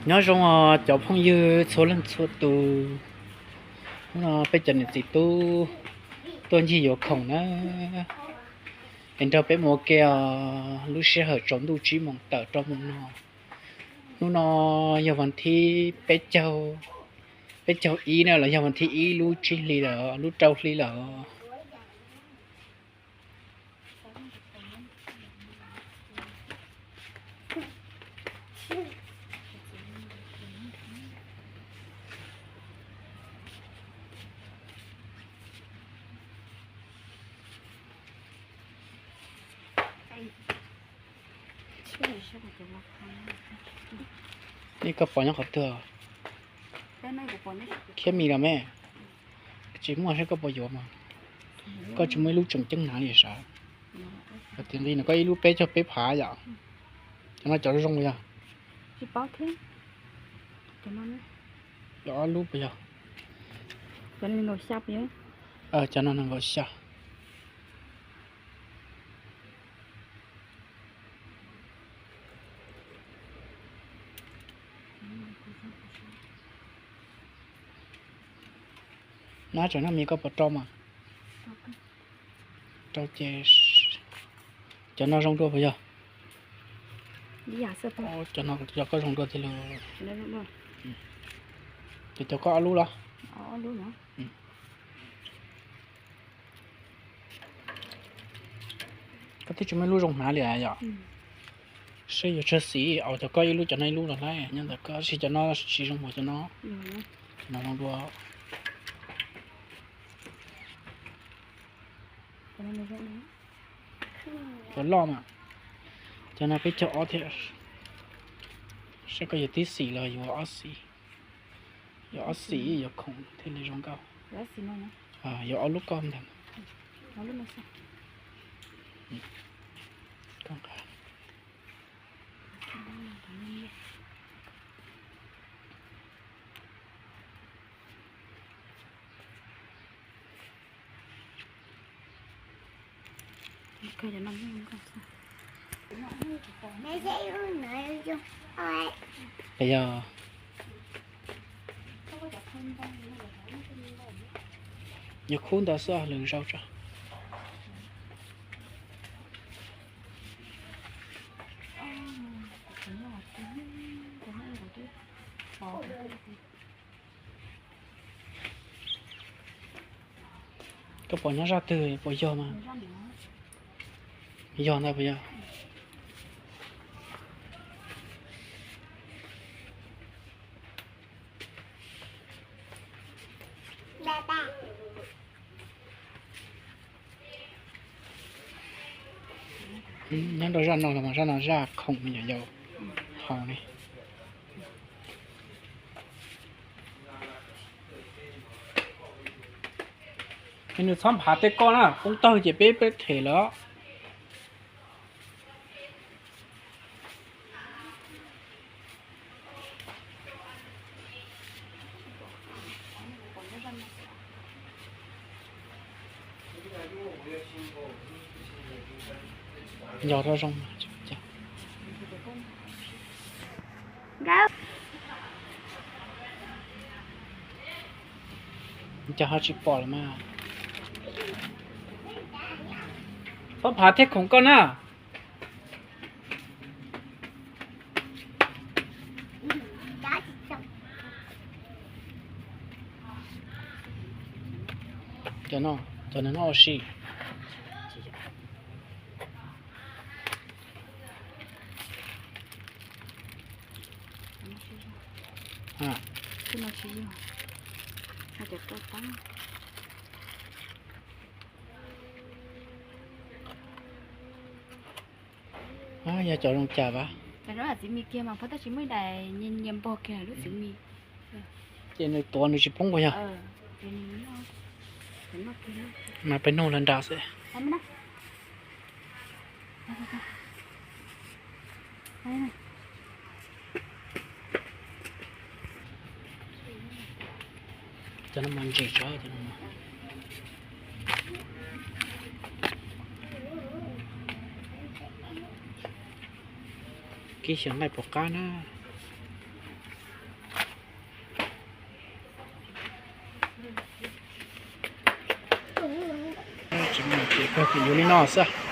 Nyob zoo cov phooj ywg txhua leej txhua tus, hnub no peb cov niam txiv tub tuaj ncig yuav khoom na, es nrog peb mus ua ke os. Lub sij hawm tsaus ntuj tsib moos tawm rau mus no, hnub no yog vas thib peb caug, peb caug ib na los yog vas thib ib lub tsib hli lawm, lub rau hli lawm. Nej, koj pom nyob qhov twg? Khiab mis los me, tsis muaj saib koj puas yuav mas. Koj tsis muaj ib lub tseem ceeb hnav li sav. Tias nqi no koj ib lub peb caug peb phav yom. Cov no cov zoo yog? Cov ob lub puas yog? Cov no nees nkaum xya. Nab tseem noj mis koj puas rau mas? Rau ces cov no zoo dua puas yog? Cov no yog koj zoo dua thiab lauj. Ces cov koj ob lub los? Koj twb tsis muaj ib lub zoo hnav li yom? Seb yuav tsawg xim, au cov koj ib lub cov no ib lub los lauj, nyob ntawm koj, tab sis cov no tsis zoo mas cov no. Cov no zoo dua. Cov loj mas, cov no peb caug ob thiab. Saib koj yuav tib xim los yuav ob xim. Yuav ob xim yuav khoom thiaj li zoo nkauj. Yuav ob lub koj ntag. Yog, yog khub ntawd xwb lwm zaus tso. Koj pom nyob zaj twg puas yog mas? Yog ntag puas yog? Nyob rau zaj no los mas zaj no zaj khoom me nyuam yaus haus ne. Nws txhob nphav tej koj na, poob tawg ces peb peb them lawm. Yog rau zoo. Cas ho tsis pom lawm mas. Txhob phav thiab khoom koj na. Cov no, cov no noj ua si. Yog cov zoo cas vas? Txiv mis kiag mas phab tab sis muaj ib daim nyias nyias npog kiag lub txiv mis. Ces nws tuav nws tsis poob puas yog? Mas peb nug lawv nram xwb. Cov no mas ntsim tso, cov no mas kib xyaw nqaij puas qab na. Ces kawg ces yuav li no xwb.